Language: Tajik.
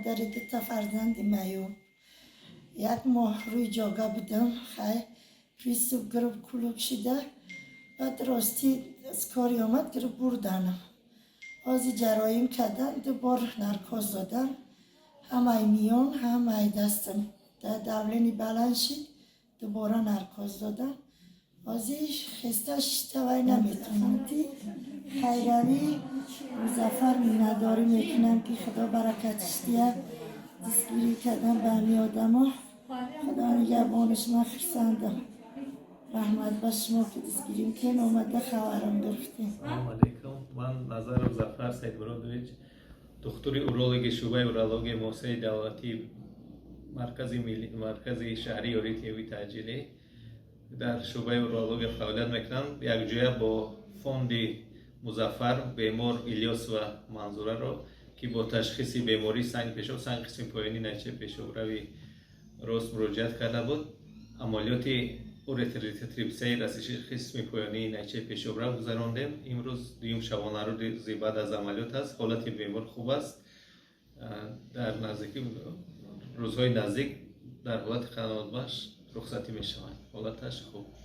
Модари дута фарзанди маъюб. Як моҳ рӯи ҷога будам. Хай, приступ гирифт, кулук шида. Баъд ростӣ скорый омад, гирифт, бурданам. Ҳозир ҷарроҳим кардан, ду бор наркоз додан. Ҳамаи миён, ҳамаи дастам давление баланд шид, дубора наркоз додан. Ҳозир хеста шиста вай наметавонам. Хайравӣ Музаффар миннатдорӣ мекунам, ки Худо баракатиш диҳад. Дастгирӣ кардан ба ҳамин одамо. Худо нигаҳбонаш, ман хурсандам. Раҳмат ба шумо, ки дастгирӣ мекунед, омада хабарам гирифтем. Салому алейкум. Ман Назаров Зафар Саидмуродович, духтури урологи шӯъбаи урологияи муассисаи давлатии маркази шаҳрии ёрии тиббии таъҷилӣ дар шӯъбаи урология фаъолият мекунам. Якҷоя бо фонди Музаффар бемор Илёсова Манзураро, ки бо ташхиси бемории санги пешоб, санги қисми поёнии найчаи пешобрави рост муроҷиат карда буд, амалиёти уретеролитотрипсияи расиши қисми поёнии найчаи пешобрав гузарондем. Имрӯз дуюм шабонарӯзи баъд аз амалиёт аст. Ҳолати бемор хуб аст. Дар наздикӣ, рӯзҳои наздик дар ҳолати қаноатбахш рухсатӣ мешавад. Ҳолаташ хуб.